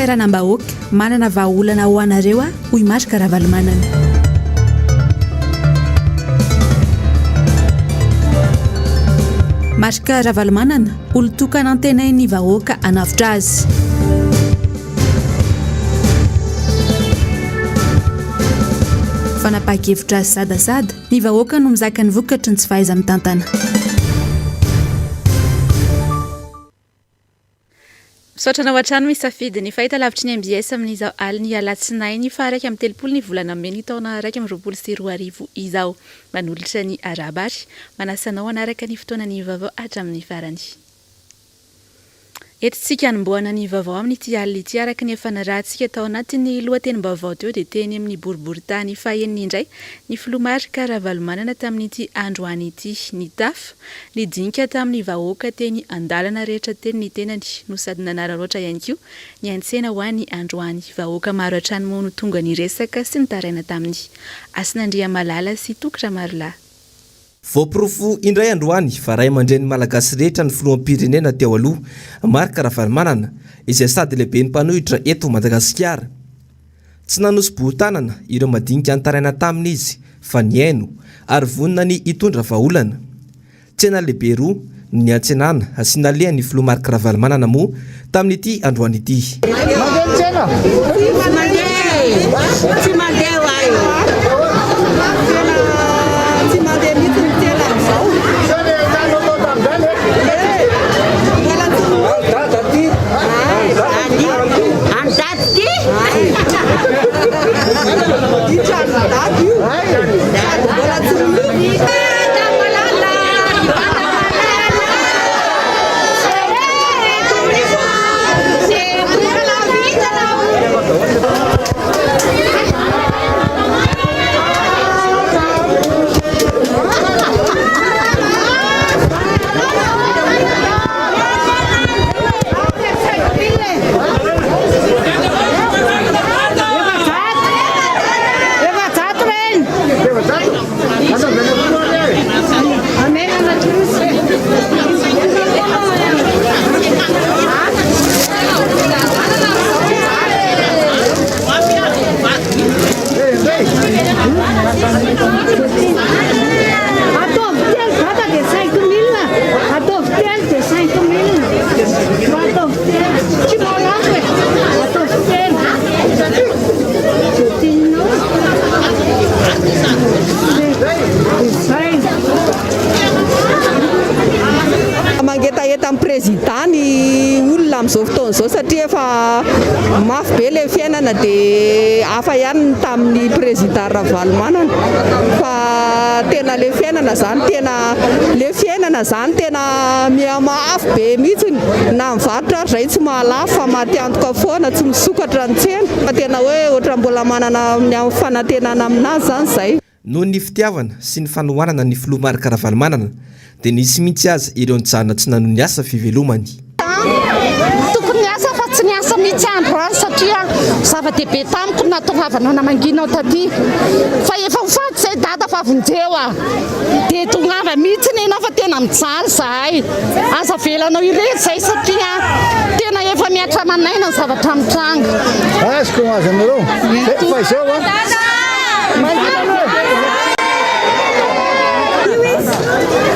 Fahasahiranam-bahoaka, manana vahaolana ho anareo aho, hoy Marc Ravalomanana. Marc Ravalomanana, olon-tokana antenain'ny vahoaka hanavotra azy. Fanapahan-kevitra sadasada, ny vahoaka no mizaka ny vokatry ny tsy fahaiza-mitantana. Misaotra anao hatrany misafidy ny fahitalavitry ny mbs amin'izao alin'ny alatsinainy faha 31 ny volana mey ny taona 2021 izao. Manolotra ny arahaba ary manasa anao hanaraka ny fotoanan'ny vaovao hatramin'ny farany. Entintsika hanombohana ny vaovao amin'ity alina ity araka ny efa narahantsika tao anatin'ny lohatenim-baovao teo dia teny amin'ny boriborintany fahenina indray ny filoha Marc Ravalomanana tamin'ity androany ity. Nitafa, nidinika tamin'ny vahoaka teny an-dalana rehetra teny ny tenany no sady nanararaotra ihany koa ny antsena ho an'ny androany. Vahoaka maro hatrany moa no tonga niresaka sy nitaraina taminy. Hasina Andriamalala sy Toky Ramarolahy. Voaporofo indray androany fa ray aman-drenin'ny Malagasy rehetra ny filoham-pirenena teo aloha, Marc Ravalomanana, izay sady lehiben'ny mpanohitra eto Madagasikara. Tsy nanosi-bohon-tanana ireo madinika nitaraina taminy izy fa nihaino ary vonona ny hitondra vahaolana. Tsena lehibe roa no niantsenana sy nalehan'ny filoha Marc Ravalomanana moa tamin'ity androany ity. Mandeha ny tsena? Tsy mandeha e! Tsy mandeha ho ahy. Tena tsy mandeha mihitsy ny tsena amin'izao. Sao le trano atao tamin'izany e? Ie. Mbola tsy Any dada ty. Any dada ty. Any dada ty? Io tranon'i dada io. Sady mbola tsy miloko. Dada malala, dada malala. Ataovy telo dada dia cinq mille. Ataovy telo dia cinq mille. Mba ataovy telo. Tsy mahalafo e. Ataovy telo. Dia tianao. Izay. Mangetaheta amin'ny prezida ny olona amin'izao fotoana izao satria efa mafy be ilay fiainana dia hafa ihany ny tamin'ny prezida Ravalomanana fa tena ilay fiainana izany tena ilay fiainana izany tena mihamafy be mihitsy na mivarotra ary izay tsy mahalafo fa maty antoka foana tsy misokatra ny tsena fa tena hoe ohatran'ny mbola manana ny fanantenana aminazy izany izay. Noho ny fitiavana sy ny fanohanana ny filoha Marc Ravalomanana dia nisy mihitsy aza ireo nijanona tsy nanohy ny asa fivelomany. Tokony niasa fa tsy niasa mihitsy androany satria zava-dehibe tamiko ny nahatongavana namangianao taty fa efa ho faty izay dada fa vonjeo aho dia tongava mihitsy ianao fa tena mijaly izahay aza avelanao irery izay satria tena efa mihatra aman'aina ny zavatra mitranga. Azoko ny azo anareo fa izao an.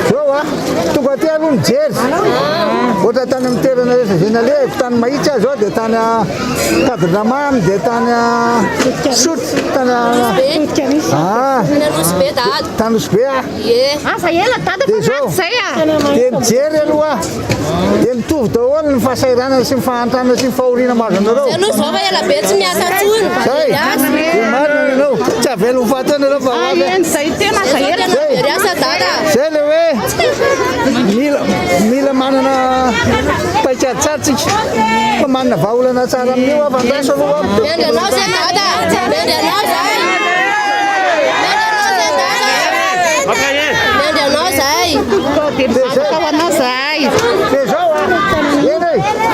Zao a, tonga aty aloha mijery. Ohatra tany amin'ny toerana rehetra izay nalehako, tany Mahitsy aho zao dia tany Cadramamy dia tany Sotry, tany Ah, tany Nosy Be ah. Aza ela dada fa maty zay ah. Dia mijery aloha. Dia mitovy daholo ny fahasahiranana sy ny fahantrana sy ny fahoriana mahazo anareo. Zay aloha zao fa ela be tsy miasa intsony. Zay. Dia marina ny anao. Tsy avela ho faty eo nareo fa ho avy. Eny zay tena aza ela. Zay. Very asa dada. Zay le hoe mila mila manana paikady tsara tsika. Fa manana vahaolana tsara amin'io aho fa andraso aloha aho. Miandry anao zay dada. Miandry anao zay. Miandry anao zay dada. Miandry anao zay. Dia mivavaka ho anao zahay. Dia zao a, eny e,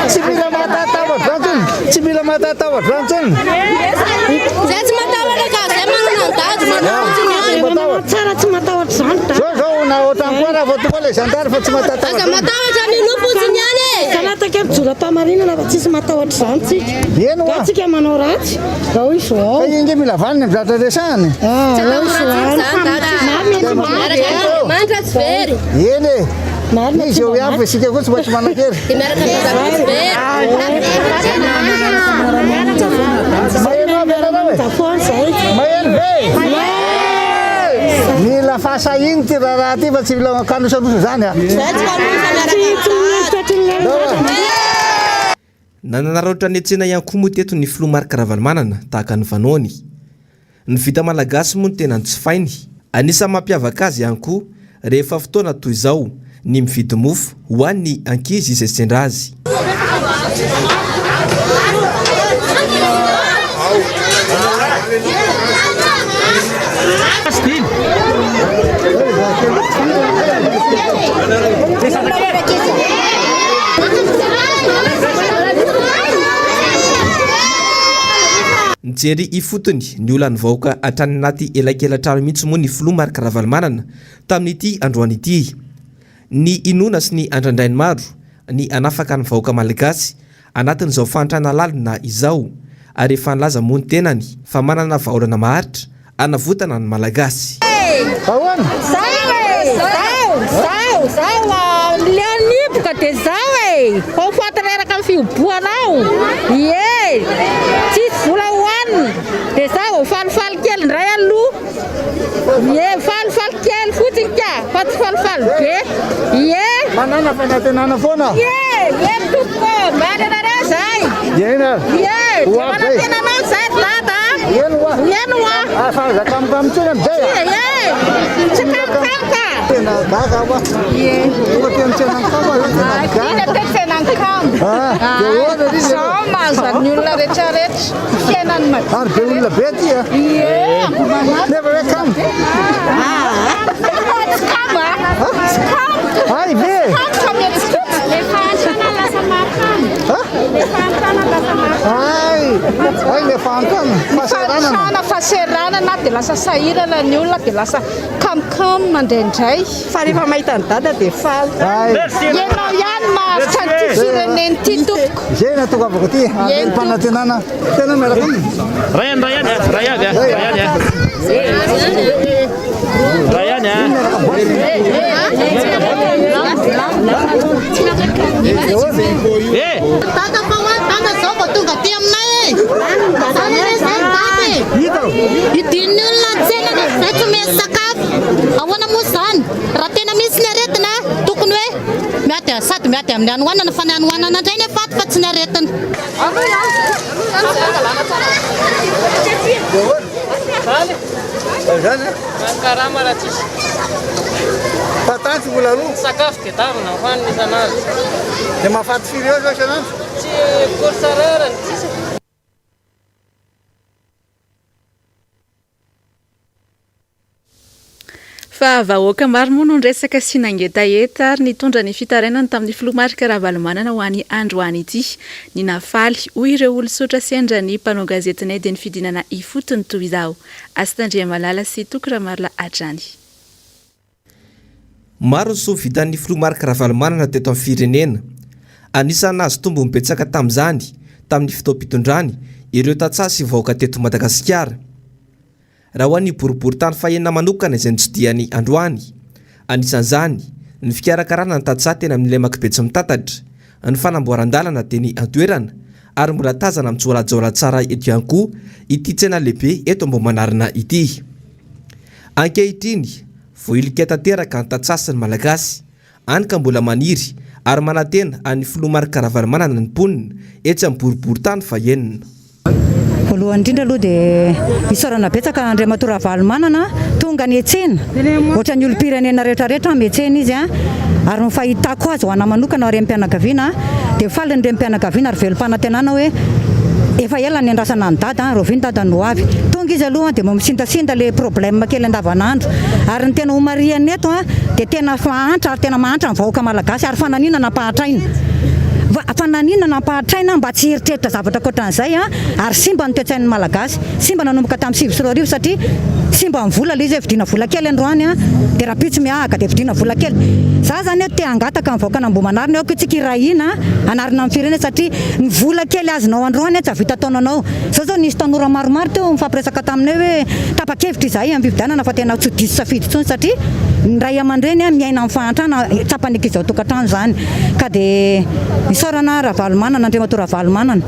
tsy mila mahatatahotra zany tsony, tsy mila mahatatahotra zany tsony. Zay tsy matahotra ka, zay manana ny dady manao fotsiny ihany. Matahotra. Tsara tsy matahotra zany dada. Zao zao na ohatrany koa raha vao tonga ilay zandary fa tsy mahatatahotra. Aza matahotra minoa fotsiny ihany e. Zanataka mijoro. Mijoro am-pahamarinana fa tsisy matahotra izany tsika. Eny Nga hoa. tsika manao ratsy, ao izy ao. Fa iny nge mila vaniny amin'ny zavatra resahany. Ah, Tsy ao izy atao any. ratsy izany Dada. Marina tsy Miaraka amin'Andriamanitra tsy very. Eny e. Marina Izy eo ihany fa isika koa tsy maintsy manan-kery. Dia miaraka amin'i Dada koa tsy very. Maheno aby ianareo e. Foana izay. Maheno ve? Mila fahasahiana ity raharaha ity fa tsy mila kanosanosa izany a. Nanararaotra ny tsena ihany koa moa teto ny filoha Marc Ravalomanana tahaka ny fanaony. Ny vita malagasy moa no tena notsifainy. Anisan'ny mampiavaka azy ihany koa rehefa fotoana toy izao ny mividy mofo ho an'ny ankizy izay sendra azy. Nijery ifotony ny olan'ny vahoaka hatrany anaty elakela-trano mihitsy moa ny filoha Marc Ravalomanana tamin'ity androany ity. Ny inoana sy ny andrandrain'ny maro ny hanafaka ny vahoaka malagasy anatin'izao fahantrana lalina izao ary efa nilaza moa ny tenany fa manana vahaolana maharitra hanavotana ny Malagasy. Ahoana? Zao e! Zao! Zao! Zao a! Leo niboka dia zao e! Ho faty reraka amin'ny fihobohana ao! Ie! Tsisy vola hohanina! Dia zao vao falifaly kely indray aloha! Ie! Falifaly kely fotsiny ka! Fa tsy falifaly be! Ie! Manana fanantenana foana. Ie! Ie tompoko! Miandry anareo zahay! Eny ary. Ie! Ho Dia avy zay. manantena anao zahay ry dada a! Eny hoa. Eny hoa! Ah, fa aza kamokamo intsony amin'izay a. Ie! Tsy kamokamo ka! Tena gaga aho a. Ie! Tonga teny tsenankamo aho, tena gaga. Iny teny tsenankamo. Ah, dia ahoana ry zareo? Zao mahazo an'ny olona rehetrarehetra. Fiainan'ny madinika. Ary be olona be aty a. Ie! Nefa hoe kamo. Tsy kamo a! Tsy kamo! Hay ve! Kamo fa mihetsiketsika. Le fahantrana lasa mahakamo. Le fahantrana lasa mahakamo. Hay! Hay le fahantrana, fahasahiranana. Fahantrana, fahasahiranana dia lasa sahirana ny olona dia lasa kamokamo mandraindray. Fa rehefa mahita an'i Dada dia faly. Hay! Ianao ihany mahavitra an'ity firenena ity tompoko. Izay no nahatongavako aty, Eny tompoko. fanantenana. Tena miaraka aminy. Ray ihany, ray ihany, ray avy, ray ihany. Ray ihany. Eh! Dada fa hoa dada zao vao tonga aty aminay e! Zany anie zay ny dada e! Idin'ny olona ny tsena nefa zay tsy omeny sakafo. Ahoana moa zany? Raha tena misy ny aretina tokony hoe miady sady miady amin'ny hanoanana fa ny hanoanana indray nefa ato fa tsy ny aretina. Karama raha tsisy. Patate mbola aloha. Sakafo tadiavina hohanina isan'andro. Dia mahafaty firy eo zao isan'andro? Tsy course rariny tsisy. Fa vahoaka maro moa no niresaka sy nangetaheta ary nitondra ny fitarainany tamin'ny filoha Marc Ravalomanana ho any androany ity. Ny nahafaly, hoy ireo olon-tsotra sendra ny mpanao gazetinay dia ny fidinana ifotony toy izao. Asta Andriamalala sy Toky Ramarolahy hatrany. Maro ny soa vitan'ny filoha Marc Ravalomanana teto amin'ny firenena. Anisan'ny nahazo tombony betsaka tamin'izany, tamin'ny fotoam-pitondrany, ireo tantsaha sy vahoaka teto Madagasikara. Raha ho an'ny boriborintany fahenina manokana izay notsidihany androany, anisan'izany ny fikarakarana ny tantsaha teny amin'ny lemak'i Betsimitatatra, ny fanamboaran-dalana teny an-toerana ary mbola tazana mijoalajoala tsara eto ihany koa ity tsena lehibe eto Ambohimanarina ity. Ankehitriny, voahilika tanteraka ny tantsaha sy ny Malagasy, Any ka mbola maniry ary manantena an'ny filoha Marc Ravalomanana ny mponina etsy amin'ny boriborintany fahenina. Voalohany indrindra aloha dia isaorana betsaka Andriamatoa Ravalomanana tonga niantsena ohatran'ny olom-pirenena rehetra rehetra miantsena izy ary ny fahitako azy ho ana manokana renim-pianakaviana dia faly ny renim-pianakaviana ary velom-panantenana hoe efa ela niandrasana an'i Dada, rahoviana Dada no ho avy. Tonga izy aloha dia mba misindasinda le problème kely andavanandro ary ny tena homarihana eto dia tena mahantra ary tena mahantra ny vahoaka malagasy ary fananina nampahantraina. Fa naninona nampahantraina mba tsy hieritreritra zavatra ankoatran'izay ary simba ny toe-tsain'ny Malagasy. Simba nanomboka tamin'ny 2009 satria simba ny vola ilay izy hoe vidiana vola kely androany dia rahampitso mihahaka dia vidiana vola kely. Za zany te hangataka ny vahoakan'Ambohimanarina hoe aoka isika hiray hina hanarina ny firenena satria ny vola kely azonao androany tsy hahavita taonanao. Zao zao nisy tanora maromaro teo nifampiresaka taminay hoe tapa-kevitra izahay amin'ny fifidianana fa tena tsy ho diso safidy intsony satria ny ray aman-dreny miaina amin'ny fahantrana tsapan'ny ankizy ao an-tokantrano izany ka dia isaorana Ravalomanana, Andriamatoa Ravalomanana.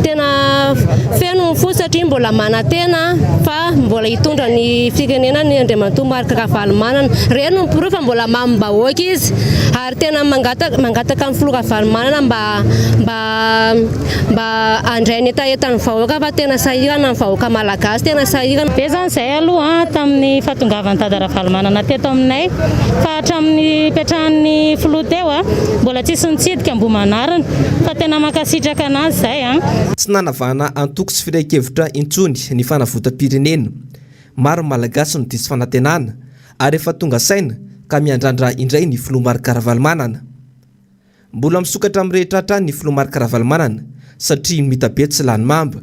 Tena feno ny fo satria mbola manantena fa mbola hitondra ny firenena ny Andriamatoa Marc Ravalomanana. Ireny no porofo fa mbola mamim-bahoaka izy ary tena mangataka mangataka ny filoha Ravalomanana mba mba mba handray ny hetahetan'ny vahoaka fa tena sahirana ny vahoaka malagasy, tena sahirana. Be zany izay aloha tamin'ny fahatongavan'i Dada Ravalomanana teto aminay fa hatramin'ny nipetrahan'ny filoha teo mbola tsisy nitsidika Ambohimanarina fa tena mankasitraka anazy izay an. Tsy nanavahana antoko sy firehan-kevitra intsony ny fanavotam-pirenena. Maro ny Malagasy no diso fanantenana ary efa tonga saina ka miandrandra indray ny filoha Marc Ravalomanana. Mbola misokatra amin'ny rehetra hatrany ny filoha Marc Ravalomanana satria ny mitabe tsy lany mamba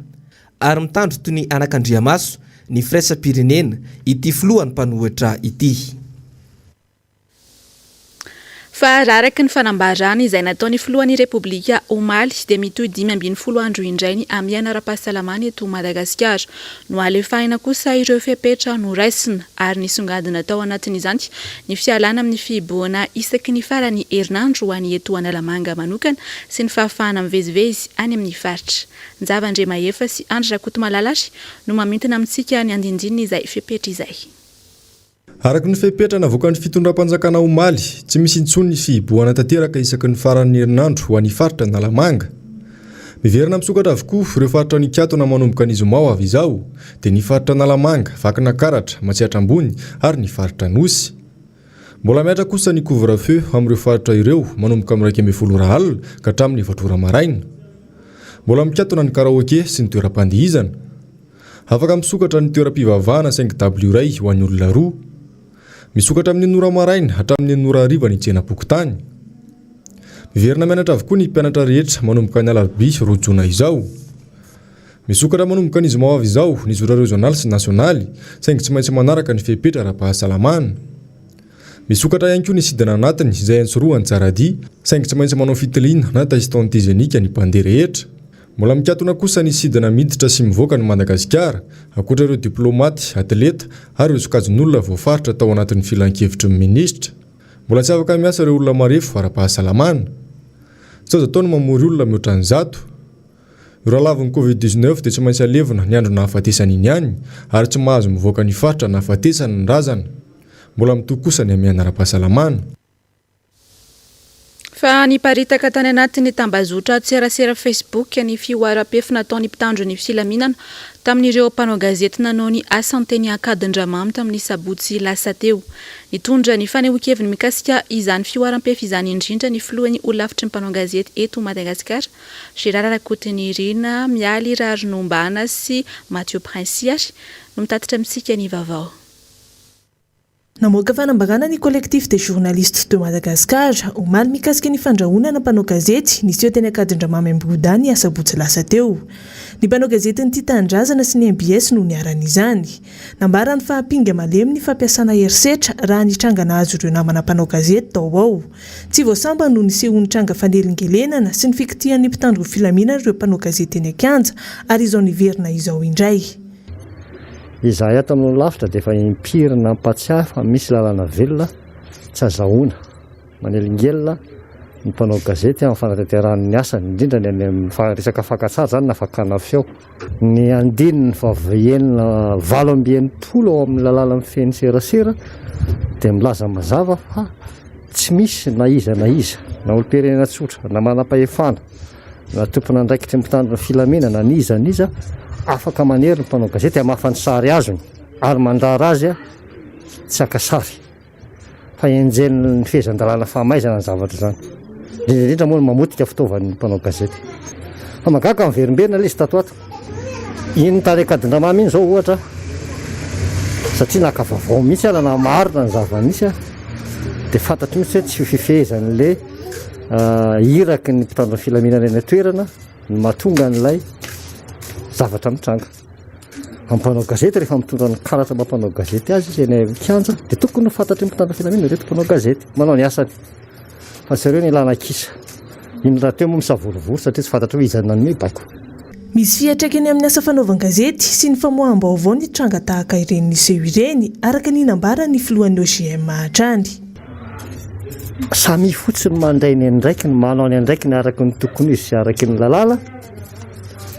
ary mitandro toy ny anakandriamaso ny firaisam-pirenena ity filohan'ny mpanohitra ity. Fa raha araka ny fanambarana izay nataon'ny filohan'ny Repoblika omaly dia mitohy 15 andro indray ny hamehana ara-pahasalamana eto Madagasikara. Nohalefahina kosa ireo fepetra noraisina ary nisongadina tao anatin'izany ny fialana amin'ny fihibohana isaky ny faran'ny herinandro ho an'ny eto Analamanga manokana sy ny fahafahana mivezivezy any amin'ny faritra. Njava Andriamahefa sy Andry Rakotomalala ary no mamintina amintsika ny andinindininy izay fepetra izay. Araka ny fepetra navoakan'ny fitondram-panjakana omaly, tsy misy intsony ny fihibohana tanteraka isaky ny faran'ny herinandro ho an'ny faritra Analamanga. Miverina misokatra avokoa ireo faritra nikatona manomboka ny zoma ho avy izao, dia ny faritra Analamanga, Vakinakaratra, Matsiatra Ambony ary ny faritra Anosy. Mbola mihatra kosa ny couvre feu amin'ireo faritra ireo manomboka amin'ny 11 ora alina ka hatramin'ny efatra ora maraina. Mbola mikatona ny karaoke sy ny toeram-pandihizana. Afaka misokatra ny toeram-pivavahana saingy dabilio iray ho an'ny olona roa. Misokatra amin'ny enina ora maraina hatramin'ny enina ora hariva ny tsenam-pokontany. Miverina mianatra avokoa ny mpianatra rehetra manomboka ny alarobia roa jona izao. Misokatra manomboka ny zoma ho avy izao ny zotra rezionaly sy nasionaly saingy tsy maintsy manaraka ny fepetra ara-pahasalamana. Misokatra ihany koa ny sidina anatiny izay antsorohan'ny Tsaradia saingy tsy maintsy manao fitiliana na test antigénique ny mpandeha rehetra. Mbola mikatona kosa ny sidina miditra sy mivoaka an'i Madagasikara, ankoatra ireo diplaomaty, atleta ary ireo sokajin'olona voafaritra tao anatin'ny filankevitry ny minisitra. Mbola tsy afaka miasa ireo olona marefo ara-pahasalamana. Tsy azo atao ny mamory olona mihoatra ny zato. Ireo lalavin'ny Covid 19 dia tsy maintsy alevina ny andro nahafatesany iny ihany ary tsy mahazo mivoaka ny faritra nahafatesany ny razana. Mbola mitohy kosa ny hamehana ara-pahasalamana. Fa niparitaka tany anatin'ny tambazotran-tserasera Facebook ny fihoaram-pefy nataon'ny mpitandro ny filaminana tamin'ireo mpanao gazety nanao ny asany teny Ankadindramamy tamin'ny sabotsy lasa teo. Nitondra ny fanehoan-keviny mikasika izany fihoaram-pefy izany indrindra ny filohan'ny holafitry ny mpanao gazety eto Madagasikara, Gérard Rakotonirina, Mialy Raharinombana sy Mathieu Princi ary no mitatitra amintsika ny vaovao. Namoaka fanambarana ny Collectif des journalistes de Madagascar, omaly mikasika ny fandrahonana mpanao gazety niseho teny Ankadindramamy Ambohidahy ny asabotsy lasa teo. Ny mpanao gazetin'ny Tia Tanindrazana sy ny mbs no niharan'izany. Nambarany fa ampinga malemy ny fampiasana herisetra raha ny tranga nahazo ireo namana mpanao gazety tao ao. Tsy vao sambany no nisehoan'ny tranga fanelingelenana sy ny fikitihan'ny mpitandro filaminana ireo mpanao gazety eny an-kianja ary izao niverina izao indray. Izahay ato amin'ny lavitra dia efa impiry nampatsiahy fa misy lalàna velona tsy azahoana manelingelina ny mpanao gazety amin'ny fanatanterahany ny asany, indrindra ny any amin'ny resaka fakan-tsary izany na fakana feo. Ny andininy faha enina 68 ao amin'ny lalàna mifehy ny serasera dia milaza mazava fa tsy misy na iza na iza, na olom-pirenena tsotra, na manam-pahefana, na tompon'andraikitry ny mpitandro ny filaminana, na iza na iza, afaka manery ny mpanao gazety hamafa ny sary azony ary mandrara azy tsy haka sary fa enjehin'ny fehezan-dalàna fahamaizana ny zavatra izany. Indrindra indrindra moa ny mamotika fitaovan'ny mpanao gazety. Fa mahagaga miverimberina ilay izy tato ato. Iny tany Ankadindramamy iny izao ohatra, satria naka vaovao mihitsy aho, nanamarina ny zava-nisy aho, dia fantatro mihitsy hoe tsy ho fifehezan'ilay. iraky ny mpitandro ny filaminana eny an-toerana no mahatonga an'ilay zavatra mitranga. Amin'ny mpanao gazety rehefa mitondra ny karatra maha mpanao gazety azy izy eny amin'ny kianja dia tokony ho fantatry ny mpitandro filaminana ireto mpanao gazety manao ny asany fa tsy ireo ny ilana kisa. Iny rahateo moa misavorovoro satria tsy fantatra hoe iza no nanome baiko. Misy fiantraikany amin'ny asa fanaovan-gazety sy ny famoaham-baovao ny tranga tahaka ireny niseho ireny, araka ny nambaran'ny filohan'ny OJM hatrany. Samia fotsiny mandray ny andraikiny, manao ny andraikiny araka ny tokony izy sy araka ny lalàna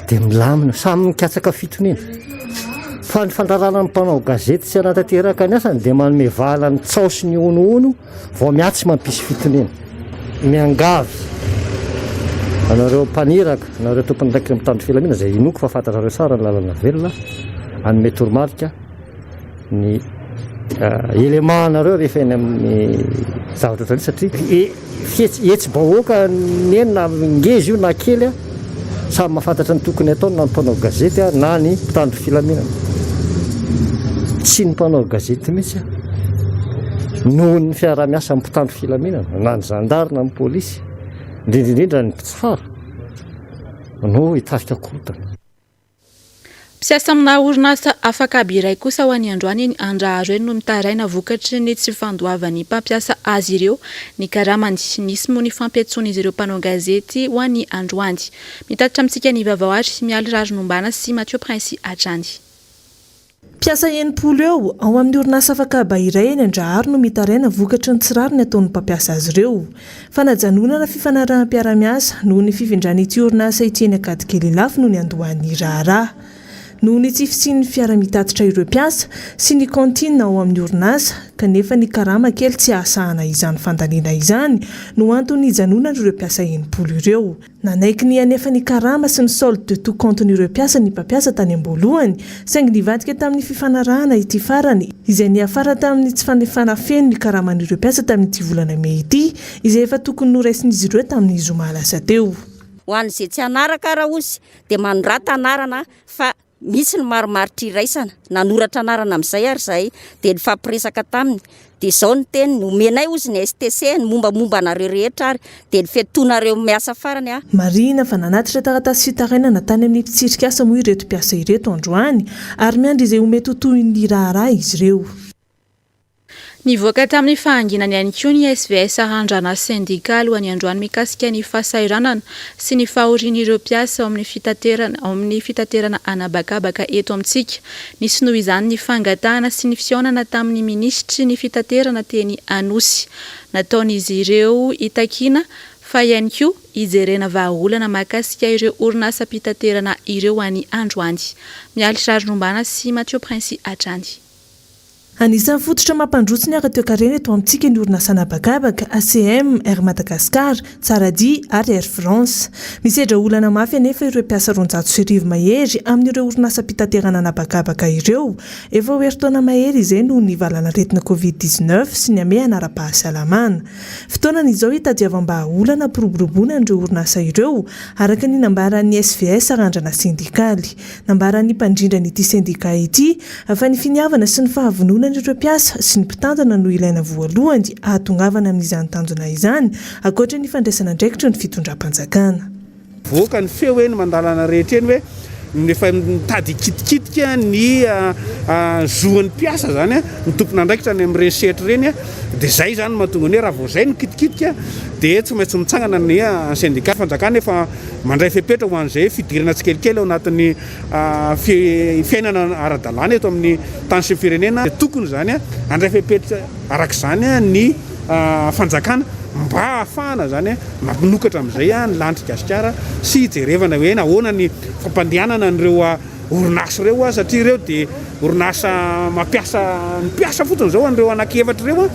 dia milamina, samy mikatsaka fitoniana. Fa ny fandrarana ny mpanao gazety tsy hanatanteraka ny asany dia manome vahana ny tsaho sy ny honohono vao miatsy mampisy fitoniana. Miangavy anareo mpaniraka, anareo tompon'andraikitra mitandro filaminana izay inoako fa fantatrareo tsara ny lalana velona, hanome toromarika ny élément anareo rehefa eny amin'ny zavatra ohatran'io satria hetsi-bahoaka ny eny na ngeza io na kely Samy mahafantatra ny tokony hataony na ny mpanao gazety na ny mpitandro filaminana. Tsy ny mpanao gazety mihitsy noho ny fiaraha-miasa amin'ny mpitandro filaminana na ny zandary na ny polisy, indrindra indrindra ny mpitsara no hitarika korontana. Mpiasa amina orinasa afak'haba iray kosa ho an'ny androany eny Andraharo eny no mitaraina vokatry ny tsy fandoavan'ny mpampiasa azy ireo ny karamany. Nisy moa ny fampiantsoan'izy ireo mpanao gazety ho an'ny androany. Mitatitra amintsika ny vaovao ary Mialy Rarinombana sy Mathieu Prince hatrany. Mpiasa 60 eo ao amin'ny orinasa afak'haba iray eny Andraharo no mitaraina vokatry ny tsy rariny ataon'ny mpampiasa azy ireo. Fanajanonana fifanaraham-piarahamiasa noho ny fifindran'ity orinasa ity eny Ankadikely Ilafy no niandohan'ny raharaha. Noho ny tsy fisian'ny fiara mitatitra ireo mpiasa sy ny cantine ao amin'ny orinasa kanefa ny karama kely tsy hahasahana izany fandaniana izany no antony nijanonan'ireo mpiasa 60 ireo. Nanaiky ny hanefa ny karama sy ny solde de tout compte-n'ireo mpiasa ny mpampiasa tany am-boalohany, saingy nivadika tamin'ny fifanarahana ity farany, izay niafara tamin'ny tsy fanefana feno ny karaman'ireo mpiasa tamin'ity volana mey ity, izay efa tokony noraisin'izy ireo tamin'ny zoma lasa teo. Ho an'izay tsy hanaraka raozy dia manorata anarana fa Misy ny marimaritra iraisana, nanoratra anarana amin'izay ary izahay dia nifampiresaka taminy, dia izao ny teniny, omenay hozy ny STC, ny mombamomba anareo rehetra ary dia ny fiatoanareo miasa farany a. Marihina fa nanatitra taratasy fitarainana tany amin'ny mpitsirika asa moa ireto mpiasa ireto androany ary miandry izay ho mety ho tohin'ny raharaha izy ireo. Nivoaka tamin'ny fahanginany ihany koa ny SVS Randrana sendikaly ho an'ny androany mikasika ny fahasahiranana sy ny fahorian'ireo mpiasa ao amin'ny fitaterana ao amin'ny fitaterana an'habakabaka eto amintsika. Nisy noho izany ny fangatahana sy ny fihaonana tamin'ny minisitry ny fitaterana teny Anosy. Nataon'izy ireo hitakiana fa ihany koa hijerena vahaolana mahakasika ireo orinasam-pitaterana ireo any androany. Mialy Rarinombana sy Mathieu Princy hatrany. Anisan'ny fototra mampandroso ny ara-toekarena eto amintsika ny orinasa an'habakabaka, ACM, Air Madagascar, Tsaradia ary Air France. Misedra olana mafy anefa ireo mpiasa 1200 mahery amin'ireo orinasam-pitaterana an'habakabaka ireo, efa ho herintaona mahery izay noho ny valanaretina Covid 19 sy ny hamehana ara-pahasalamana. Fotoanany izao hitadiavam-bahaolana hampiroboroboana an'ireo orinasa ireo, araka ny nambaran'ny SVS Randrana Sendikaly. Nambaran'ny mpandrindran'ity sendika ity fa ny finiavana sy ny fahavononan'ireo mpiasa sy ny mpitantana no ilaina voalohany hahatongavana amin'izany tanjona izany, ankoatra ny fandraisana andraikitry ny fitondram-panjakana. Mivoaka ny feo eny mandalana rehetra eny hoe efa mitady hikitikitika ny zon'ny mpiasa izany ny tompon'andraikitra any amin'ireny sehatra ireny dia izay izany no mahatonga ny hoe raha vao izay no kitikitika dia tsy maintsy mitsangana ny sendika. Fanjakana efa Mandray fepetra ho an'izay fidirana tsikelikely ao anatin'ny fiainana ara-dalàna eto amin'ny tany sy ny firenena. Tokony izany handray fepetra araka izany ny fanjakana mba hahafahana izany mampinokatra amin'izay ny lanitr'i Gasikara sy hijerevana hoe nahoana ny fampandehanana an'ireo orinasa ireo satria ireo dia orinasa mampiasa ny mpiasa fotsiny izao an'ireo anankiefatra ireo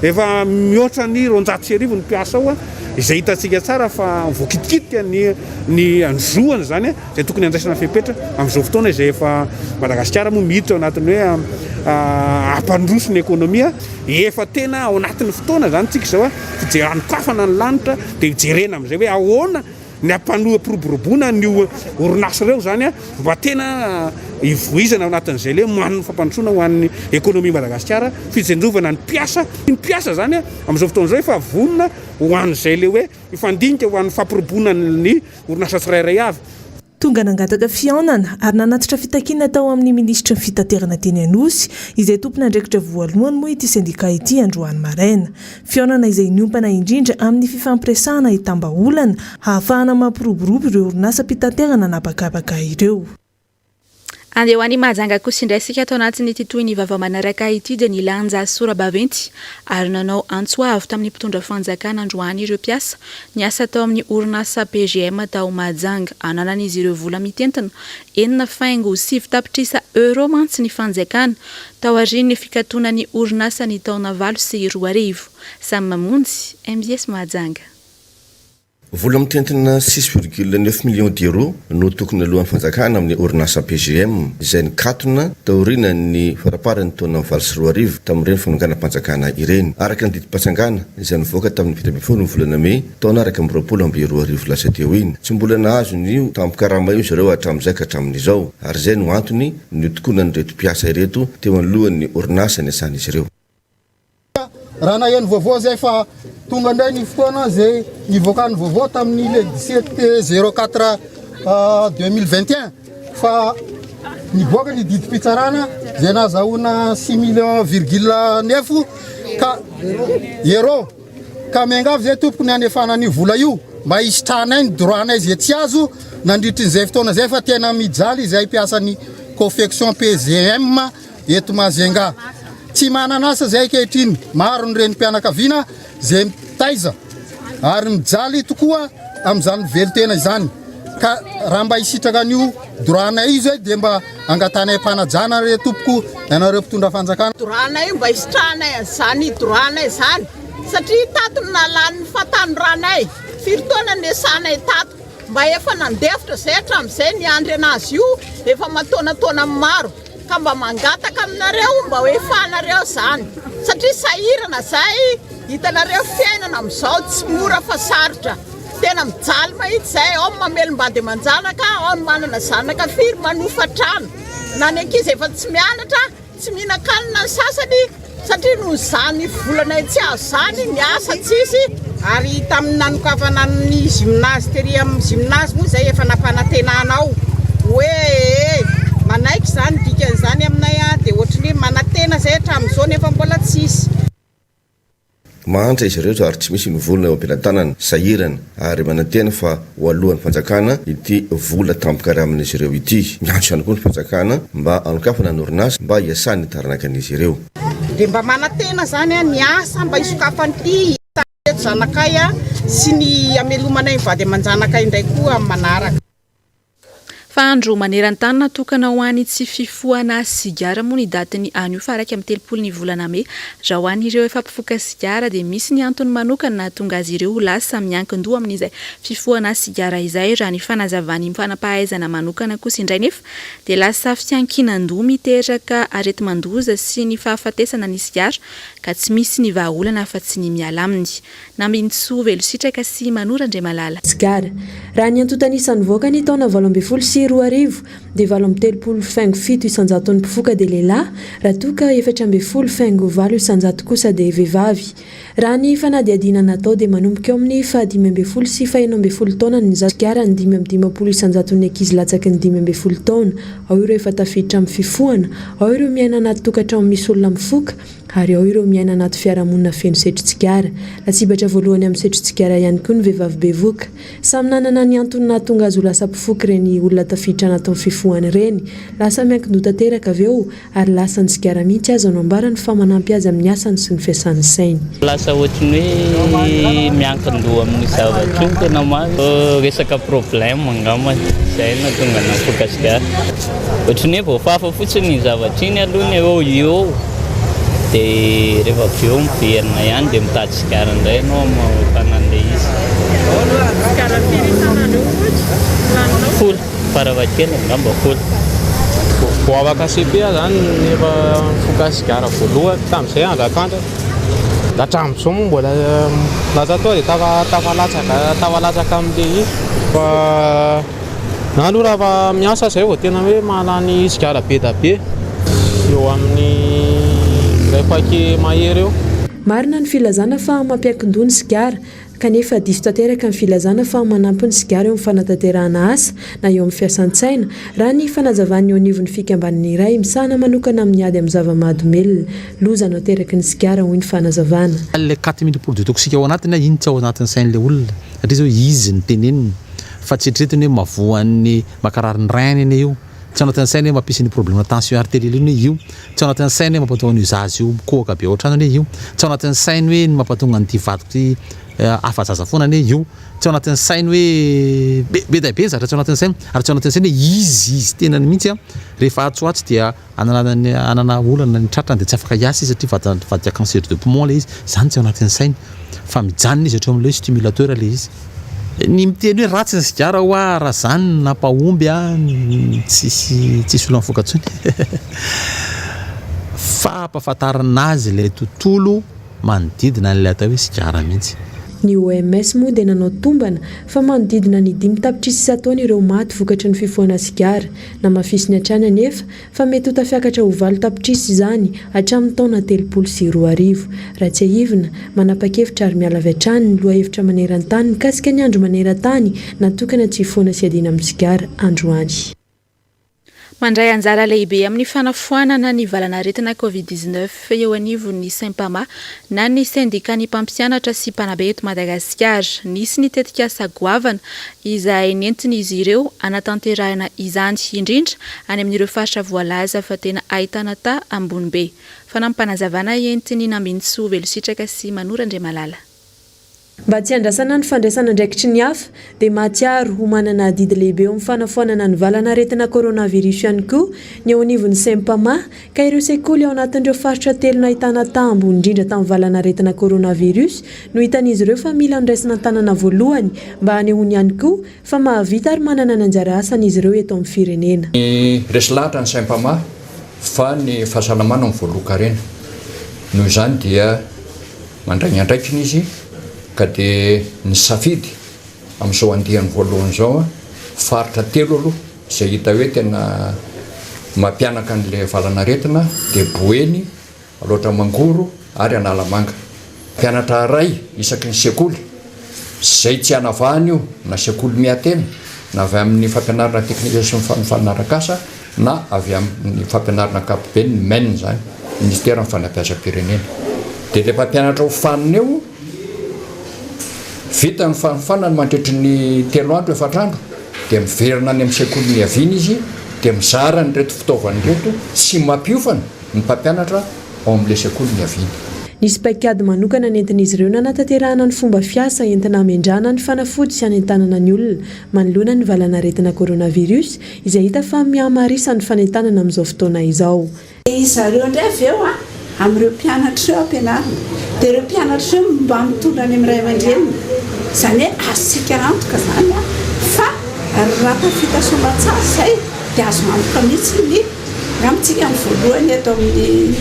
efa mihoatra ny 1200 ny mpiasa ao izay hitantsika tsara fa voakitikitika ny ny zoany izany izay tokony handraisana fepetra amin'izao fotoana izay efa Madagasikara moa miditra ao anatin'ny hoe hampandroso ny ekonomia efa tena ao anatin'ny fotoana izany tsika izao fijeranokafana ny lanitra dia hijerena amin'izay hoe ahoana. Ny hampanoa-piroboroboana an'io orinasa ireo izany mba tena hivoizana ao anatin'izay le ho an'ny fampandrosoana ho an'ny ekonomia Madagasikara, fitsinjovana ny mpiasa. Ny mpiasa izany amin'izao fotoana izao efa vonona ho an'izay le hoe hifandinika ho an'ny fampirobona ny orinasa tsirairay avy. Tonga nangataka fihaonana ary nanatitra fitakiana tao amin'ny minisitry ny fitaterana teny Anosy, izay tompon'andraikitra voalohany moa ity sendika ity androany maraina. Fihaonana izay niompana indrindra amin'ny fifampiresahana hitam-bahaolana hahafahana mampiroborobo ireo orinasam-pitaterana an'habakabaka ireo. Andeha ho any Mahajanga kosa indray isika ato anatin'ity tohin'ny vaovao manaraka ity dia nilanja sora-baventy ary nanao antso avo tamin'ny mpitondra fanjakana androany ireo mpiasa niasa tao amin'ny orinasa PGM tao Mahajanga. Ananan'izy ireo vola mitentina 6.9 tapitrisa euros mantsy ny fanjakana taorian'ny fikatonan'ny orinasa ny taona 2008. Samy mamonjy, mbs Mahajanga. Vola mitentina six virgule neuf millions d'euros no tokony aloan'ny fanjakana amin'ny orinasa PGM izay nikatona taorianan'ny faramparan'ny taona 2008 tamin'ireny fanonganam-panjakana ireny, araka ny didim-patsangana izay nivoaka tamin'ny 17 ny volana mey taona 2021 lasa teo iny. Tsy mbola nahazo an'io tambin-karama io izy ireo hatramin'izay ka hatramin'izao ary izay no antony nitokonan'ireto mpiasa ireto teo anoloan'ny orinasa niasan'izy ireo. Raha naheno vaovao zay fa tonga indray ny fotoana zay nivoakan'ny vaovao tamin'ny le 17 04 2021 fa nivoaka ny didim-pitsarana zay nahazahoana 6 millions virgule neuf ka euro ka miangavy zay tompoko ny hanefana an'io vola io mba hisitrahanay ny droit-nay zay tsy azo nandritrin'izay fotoana zay fa tena mijaly izay mpiasan'ny confection PGM Eto Majunga. Tsy manana asa izay ankehitriny, maro ny renim-pianakaviana izay mitaiza ary mijaly tokoa amin'izany velon-tena izany ka raha mba hisitraka an'io droit-nay io izay dia mba angatahanay am-panajana re tompoko ianareo mpitondra fanjakana. Droit-nay io mba hisitrahanay an'izany droit-nay izany satria tato no nahalany ny fahatanoranay, firy taona niasanay tato, mba efa nandefitra izay hatramin'izay niandry an'azy io efa aman-taonataonany maro. Ka mba mangataka aminareo mba ho efanareo zany satria sahirana zay hitanareo fiainana amizao tsy mora fa sarotra tena mijaly mahitsy zay ao ny mamelom-bady aman-janaka ao ny manana zanaka firy manofa trano na ny ankizy efa tsy mianatra tsy mihinan-kanina ny sasany Satria noho izany volanay tsy azo izany, ny asa tsisy. Ary tamin'ny nanokafana ny gymnase tery amin'ny gymnase moa izay efa nampanantenana ao hoe ee manaiky izany dikan'izany aminay a dia ohatry ny hoe manantena izay hatramin'izao nefa mbola tsisy. Mahantra izy ireo ary tsy misy ny vola eo am-pelatanana, sahirana ary manantena fa ho aloan'ny fanjakana ity vola tambin-karamin'izy ireo ity. Miantso ihany koa ny fanjakana mba hanokafana ny orinasa mba hiasan'ny taranakan'izy ireo. Dia mba manantena izany ny asa mba hisokafan'ity ireto zanakay sy ny hamelomanay ny vady aman-janakay indray koa amin'ny manaraka. Fa andro maneran-tany natokana ho an'ny tsy fifohana sigara moa ny datin'ny anio faha 31 ny volana mey. Raha ho an'ireo efa mpifoka sigara dia misy ny antony manokana nahatonga azy ireo ho lasa miankin-doha amin'izay fifohana sigara izay. Raha ny fanazavan'ny manampahaizana manokana kosa indray nefa dia lasa fiankinan-doha miteraka areti-mandoza sy ny fahafatesana ny sigara ka tsy misy ny vahaolana afa-tsy ny miala aminy. Nambinintsoa Velositraka sy Manoro Andriamalala. Sigara. Raha ny antontan'isa nivoaka ny taona 2018 dia 38 faingo fito isan-jaton'ny mpifoka dia lehilahy raha toa ka 14 faingo valo isan-jato kosa dia vehivavy. Raha ny fanadihadiana natao dia manomboka eo amin'ny faha-15 sy faha-16 taona ny zaza sigara ny 55 isan-jaton'ny ankizy latsaky ny 15 taona. Ao ireo efa tafiditra amin'ny fifohana, ao ireo miaina anaty tokantrano misy olona mifoka, ary ao ireo miaina anaty fiarahamonina feno setro-tsigara. Lasibatra voalohany amin'ny setro-tsigara ihany koa ny vehivavy bevoka. Samy nanana ny antony nahatonga azy ho lasa mpifoka ireny olona tafiditra anatin'ny fifohana ireny. Lasa miankin-doha tanteraka avy eo, ary lasa ny sigara mihitsy aza no ambarany fa manampy azy amin'ny asany sy ny fiasan'ny sainy. Lasa ohatry ny hoe miankin-doha amin'ny zavatra io ny tena marina. Resaka problème angamba izay no nahatonga anah nifoka sigara. Ohatry ny hoe voafafa fotsiny iny zavatra iny aloha ny eo eo dia rehefa avy eo miverina ihany dia mitady sigara indray ianao hamafana an'ilay izy. Sigara firy isan'andro eo ohatra laninao? Folo, farafahakeliny angamba folo. Vao afaka cepe aho zany efa nifoka sigara voalohany, tamin'izay andrakandrana. Hatramin'izao moa mbola lasa tonga dia tafa tafalatsaka tafalatsaka amin'ilay izy fa na aloha raha miasa izay vao tena hoe mahalany sigara be da be eo amin'ny iray paquet mahery eo. Marina ny filazana fa mampiankin-doha ny sigara Kanefa diso tanteraka ny filazana fa manampy ny sigara eo amin'ny fanatanterahana asa na eo amin'ny fiasan-tsaina, raha ny fanazavan'ny eo anivon'ny fikambanana iray misahana manokana amin'ny ady amin'ny zava-mahadomelina. Loza no ateraky ny sigara, hoy ny fanazavana. Ilay 4000 produits toxiques ao anatiny iny tsy ao anatin'ny sain'ilay olona satria zao izy no teneniny fa tsy eritreretiny hoe mahavoan'ny mankarary ny rein-ny anie io, tsy ao anatin'ny sainy hoe mampisy ny problème tension artérielle io anie io, tsy ao anatin'ny sainy hoe mampatonga an'io zaza io mikohaka be ao an-trano anie io, tsy ao anatin'ny sainy hoe ny mampatonga an'ity vadiko ity afa-jaza foana anie io, tsy ao anatin'ny sainy hoe be be dia be ny zavatra tsy ao anatin'ny sainy ary tsy ao anatin'ny sainy hoe izy izy tenany mihitsy an rehefa atsy ho atsy dia hanana hanana olana ny tratrany dia tsy afaka hiasa izy satria vady vadika cancer de poumon ilay izy, izany tsy ao anatin'ny sainy fa mijanona izy hatreo amin'ilay hoe stimulateur ilay izy. Ny miteny hoe ratsy ny sigara hoa raha zany no nampahomby an tsisy tsisy olona mifoka intsony fa ampahafantarina azy ilay tontolo manodidina an'ilay atao hoe sigara mihitsy. Ny OMS moa dia nanao tombana fa manodidina ny dimy tapitrisa isan-taona ireo maty vokatry ny fifohana sigara. Namafisiny hatrany anefa fa mety ho tafiakatra ho 8 tapitrisa izany hatramin'ny taona 2030. Raha tsiahivina, manapa-kevitra ary miala avy hatrany ny lohahevitra maneran-tany mikasika ny andro maneran-tany natokana tsy hifohana sy hiadiana amin'ny sigara androany. Mandray anjara lehibe amin'ny fanafoanana ny valanaretina Covid 19 eo anivon'ny Sempama na ny sendikan'ny mpampianatra sy mpanabe eto Madagasikara. Nisy ny tetikasa goavana izay nentin'izy ireo hanatanterahina izany, indrindra any amin'ireo faritra voalaza fa tena ahitana taha ambony be. Fanampim-panazavana entin'i Nambinintsoa Velositraka sy Manoro Andriamalala. Mba tsy handrasana ny fandraisana andraikitry ny hafa, dia mahatsiaro ho manana adidy lehibe eo amin'ny fanafoanana ny valanaretina coronavirus ihany koa ny eo anivon'ny Sempama, ka ireo sekoly ao anatin'ireo faritra telo nahitana taha ambony indrindra tamin'ny valanaretina coronavirus no hitan'izy ireo fa mila noraisina an-tanana voalohany mba hanehoany ihany koa fa mahavita ary manana ny anjara asany izy ireo eto amin'ny firenena. Resy lahatra ny Sempama fa ny fahasalamana no voalohan-karena. Noho izany dia mandray ny andraikiny izy ka dia nisafidy amin'izao andiany voalohany izao faritra telo aloha izay hita hoe tena mampianaka an'ilay valanaretina dia Boeny, Alaotra Mangoro ary Analamanga. Mpianatra iray isaky ny sekoly, izay tsy anavahana io na sekoly miahy tena na avy amin'ny fampianarana teknika sy ny fanofanana arak'asa na avy amin'ny fampianarana ankapobeny, ny men izany, Ministeran'ny fanabeazam-pirenena. Dia ilay mpampianatra hofanina eo, vita ny fanofanana mandritry ny telo andro, efatra andro, dia miverina any amin'ny sekoly niaviany izy dia mizara an'ireto fitaovana ireto sy mampiofana ny mpampianatra ao amin'ilay sekoly niaviany. Nisy paikady manokana nentin'izy ireo nanatanterahana ny fomba fiasa entina hamendrana ny fanafody sy hanentanana ny olona manoloana ny valanaretina coronavirus izay hita fa mihamarisa ny fanentanana amin'izao fotoana izao. Dia zareo indray avy eo an, amin'ireo mpianatra ireo ampianarina. Dia ireo mpianatra ireo mba mitondra any amin'ny ray aman-dreniny. Izany hoe azontsika antoka izany an, fa raha tafita soamantsara izay dia azo antoka mihitsy ny, angamba tsika ny voalohany eto amin'ny,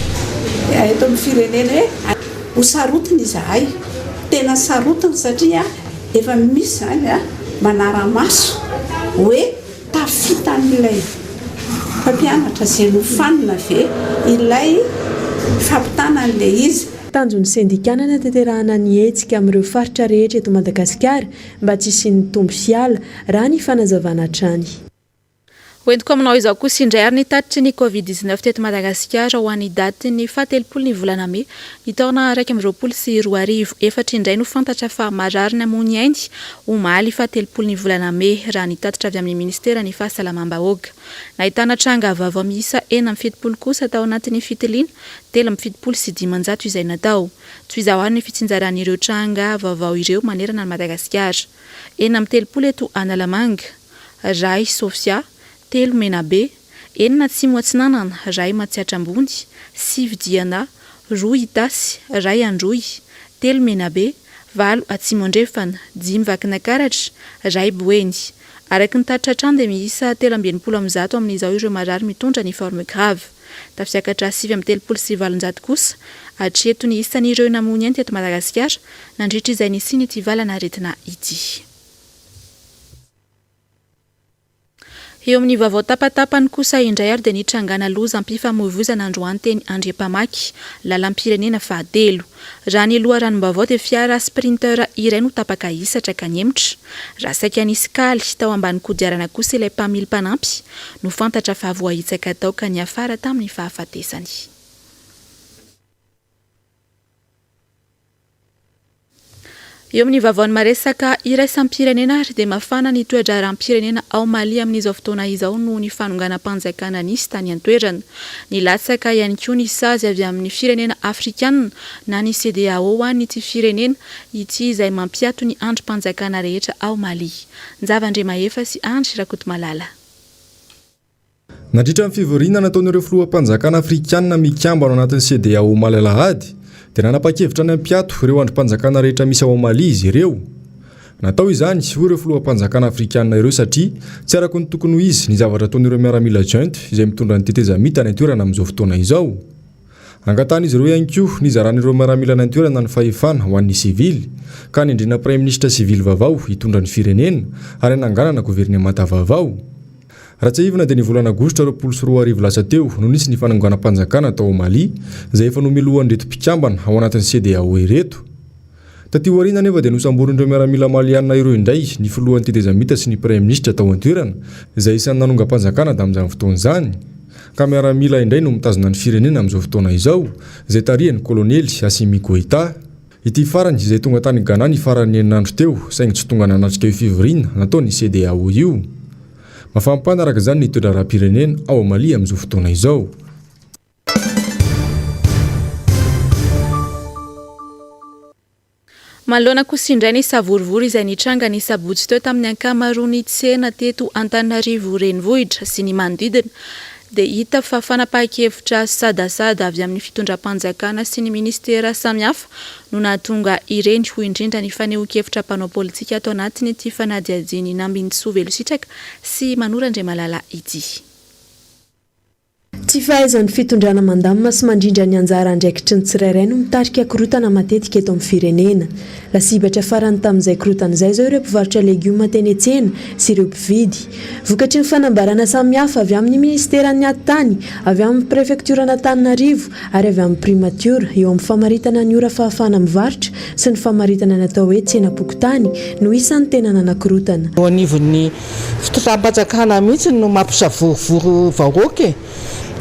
eto amin'ny firenena hoe ho sarotiny izahay. Tena sarotiny satria efa misy izany an, manara-maso hoe. Tafitan'ilay mpampianatra izay nofanina ve ilay fampitana an'ilay izy? Tanjon'ny sendika nanatanterahana ny hetsika amin'ireo faritra rehetra eto Madagasikara mba tsy hisian'ny tombo sy ala, raha ny fanazavana hatrany. Hoentiko aminao izao kosa indray ary ny tatitry ny Covid 19 teto Madagasikara ho an'ny datin'ny fahatelopolo ny volana mey ny taona 2021. Efatra indray no fantatra fa marary namoy ny ainy omaly fahatelopolo ny volana mey, raha ny tatitra avy amin'ny minisiteran'ny Fahasalamam-bahoaka. Nahitana tranga vaovao miisa 76 kosa tao anatin'ny fitiliana 573 izay natao. Toy izao ary ny fitsinjaran'ireo tranga vaovao ireo manerana an'i Madagasikara. 36 eto Analamanga, Ray Sofia, telo Menabe, enina Atsimo Atsinanana, ray Matsiatra Ambony, sivy Diana, roa Itasy, ray Androy, telo Menabe, valo Atsimo Andrefana, dimy Vakinakaratra, ray Boeny. Araka ny tatitra hatrany dia miisa 163 amin'izao ireo marary mitondra ny forme grave. Tafiakatra 839 kosa hatreto ny isan'ireo namoy ny ainy teto Madagasikara nandritra izay nisian'ity valan'aretina ity. Eo amin'ny vaovao tapatapany kosa indray ary dia nitrangana lozam-pifamoivoizana androany teny Andriampamaky, lalam-pirenena fahatelo. Raha ny loharanom-baovao dia fiara Sprinter iray no tapaka hisatra ka nihemotra. Raha saika nisy kaly tao ambany kodiarana kosa ilay mpamily mpanampy no fantatra fa voahitsaka tao ka niafara tamin'ny fahafatesany. Eo amin'ny vaovaon'ny maresaka iraisam-pirenena ary dia mafana ny toe-draharaham-pirenena ao Mali amin'izao fotoana izao noho ny fanonganam-panjakana nisy tany an-toerana. Nilatsaka ihany koa ny sazy avy amin'ny firenena afrikanina na ny CEDEAO ho an'ity firenena ity izay mampiato ny andrim-panjakana rehetra ao Mali. Njava Andriamahefa sy Andry Rakotomalala. Nandritra ny fivoriana nataon'ireo filoham-panjakana afrikanina mikambana ao anatin'ny CEDEAO omaly alahady, dia nanapa-kevitra ny hampiato ireo andrim-panjakana rehetra misy ao Mali izy ireo. Natao izany, hoy ireo filoham-panjakana afrikanina ireo satria tsy araka ny tokony ho izy ny zavatra ataon'ireo miaramila junte izay mitondra ny tetezamita any an-toerana amin'izao fotoana izao. Angatahan'izy ireo ihany koa ny hizaran'ireo miaramila any an-toerana ny fahefana ho an'ny sivily, ka hanendrena praiminisitra sivily vaovao hitondra ny firenena ary hananganana governemanta vaovao. Raha tsiahivina dia ny volana aogositra 2020 lasa teo no nisy ny fanonganam-panjakana tao Mali, izay efa nomelohan'ireto mpikambana ao anatin'ny CEDEAO ireto. Taty aoriana anefa dia nosamborin'ireo miaramila malianina ireo indray ny filohan'ny tetezamita sy ny praiminisitra tao an-toerana, izay isan'ny nanongam-panjakana tamin'izany fotoana izany. Ka miaramila indray no mitazona ny firenena amin'izao fotoana izao, izay tarihan'ny kolonely Assimi Goïta. Ity farany izay tonga tany Ghana ny faran'ny herinandro teo, saingy tsy tonga nanatrika io fivoriana nataon'ny CEDEAO io. Mafampana araka izany ny toe-draharaham-pirenena ao Mali amin'izao fotoana izao. Manoloana kosa indray ny savorovoro izay nitranga ny sabotsy teo tamin'ny ankamaroan'ny tsena teto Antananarivo renivohitra sy ny manodidina dia hita fa fanapahan-kevitra sadasada avy amin'ny fitondram-panjakana sy ny minisitera samihafa no nahatonga ireny, hoy indrindra ny fanehoan-kevitra mpanao politika ato anatin'ity fanadihadian'i Nambinintsoa Velositraka sy Manoro Andriamalala ity. Tsy fahaizan'ny fitondrana mandamina sy mandrindra ny anjara andraikitry ny tsirairay no mitarika korontana matetika eto amin'ny firenena. Lasibatra farany tamin'izay korontana izay izao ireo mpivarotra legioma teny an-tsena sy ireo mpividy. Vokatry ny fanambarana samihafa avy amin'ny minisiteran'ny Atitany, avy amin'ny prefektioran'Antananarivo ary avy amin'ny primatiora eo amin'ny famaritana ny ora fahafahana mivarotra sy ny famaritana ny atao hoe tsenam-pokontany no isan'ny tena nanakorontana. Eo anivon'ny fitondram-panjakana mihitsy no mampisavorovoro vahoaka e!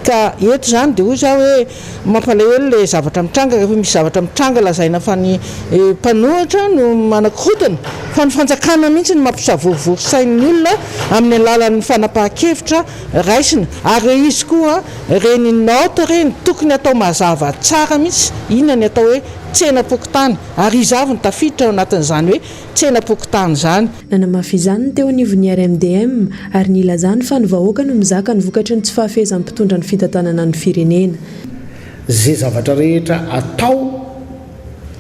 Ka eto izany dia hoy za hoe mampalahelo ilay zavatra mitranga rehefa misy zavatra mitranga lazaina fa ny mpanohitra no manakorontana fa ny fanjakana mihitsy no mampisavorovoro sain'ny olona amin'ny alalan'ny fanapahan-kevitra raisina ary ilay izy koa ireny note ireny tokony atao mazava tsara mihitsy inona ny atao hoe tsenam-pokontany ary iza avy no tafiditra ao anatin'izany hoe tsenam-pokontany izany. Nanamafy izany ny teo anivon'ny RMDM ary nilazany fa ny vahoaka no mizaka ny vokatry ny tsy fahafehezan'ny mpitondra ny fitantanana ny firenena. Ze zavatra rehetra atao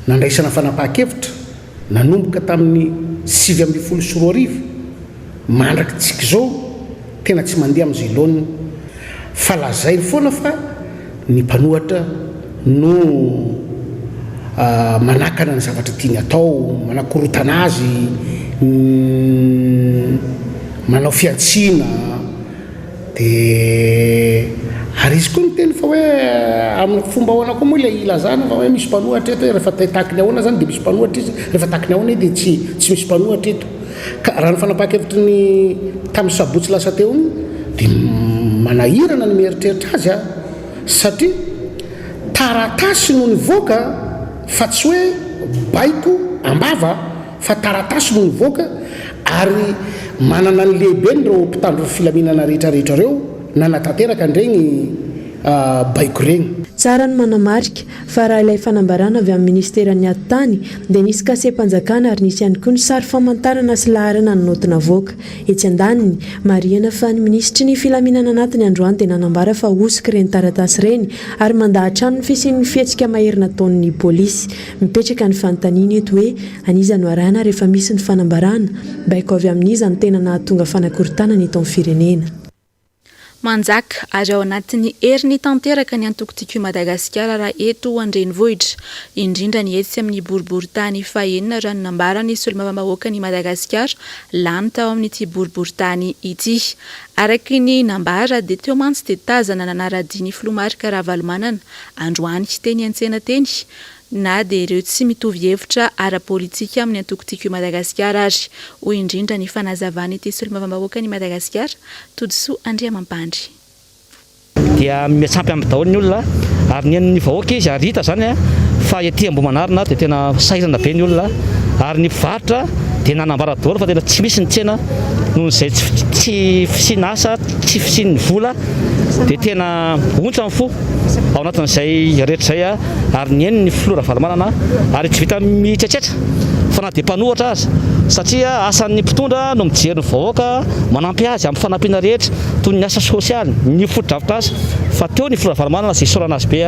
nandraisana fanapahan-kevitra nanomboka tamin'ny 2019 mandrakitsika izao tena tsy mandeha amin'izay laoniny fa lazainy foana fa ny mpanohatra no manakana ny zavatra tiany atao, manakorotana azy, manao fihantsiana, dia ary izy koa niteny fa hoe amin'ny fomba ahoana koa moa ilay ilazana fa hoe misy mpanohatra eto hoe rehefa taky ny ahoana zany dia misy mpanohatra izy, rehefa taky ny ahoana izy dia tsy tsy misy mpanohatra eto. Ka raha ny fanapahan-kevitry ny tamin'ny sabotsy lasa teo iny dia manahirana ny mieritreritra azy a! Satria taratasy no nivoaka fa tsy hoe baiko am-bava fa taratasy no nivoaka ary manana ny lehibeny ireo mpitandro ny filaminana rehetra rehetra ireo nanatanteraka an'ireny baiko ireny. Tsara ny manamarika fa raha ilay fanambarana avy amin'ny minisiteran'ny Atitany dia nisy kasem-panjakana ary nisy ihany koa ny sary famantarana sy laharana ny naoty navoaka. Etsy andaniny, marihana fa ny minisitry ny filaminana anatiny androany dia nanambara fa hosoka ireny taratasy ireny ary mandà hatrany ny fisian'ny fihetsika mahery nataon'ny polisy. Mipetraka ny fanontaniana eto hoe an'iza no arahina rehefa misy ny fanambarana? Baiko avy amin'iza no tena nahatonga fanakorontanana eto amin'ny firenena? Manjaka ary ao anatin'ny heriny tanteraka ny antoko Tiako i Madagasikara raha eto an-drenivohitra, indrindra ny etsy amin'ny boriborintany fahenina raha ny nambaran'ny solombavambahoakan'i Madagasikara lany tao amin'ity boriborintany ity. Araka ny nambara dia teo mantsy dia tazana nanara-dia ny filoha Marc Ravalomanana androany teny an-tsena teny na dia ireo tsy mitovy hevitra ara-politika amin'ny antoko Tiako i Madagasikara ary, hoy indrindra ny fanazavan'ity solombavambahoakan'i Madagasikara, Todisoa Andriamampandry. Dia miantsampy aminy daholo ny olona ary ny an'ny vahoaka izy ary hita izany fa ety Ambohimanarina dia tena sahirana be ny olona ary ny mpivarotra dia nanambara daholo fa tena tsy misy ny tsena noho izay tsy fisian'asa, tsy fisian'ny vola dia tena ontsa ny fo ao anatin'izay rehetra izay ary nihaino ny filoha Ravalomanana ary tsy vita mitsetsetra fa na dia mpanohatra aza satria asan'ny mpitondra no mijery ny vahoaka manampy azy amin'ny fanampiana rehetra toy ny asa sosialy, ny fotodrafitrasa fa teo ny filoha Ravalomanana izay isaorana azy be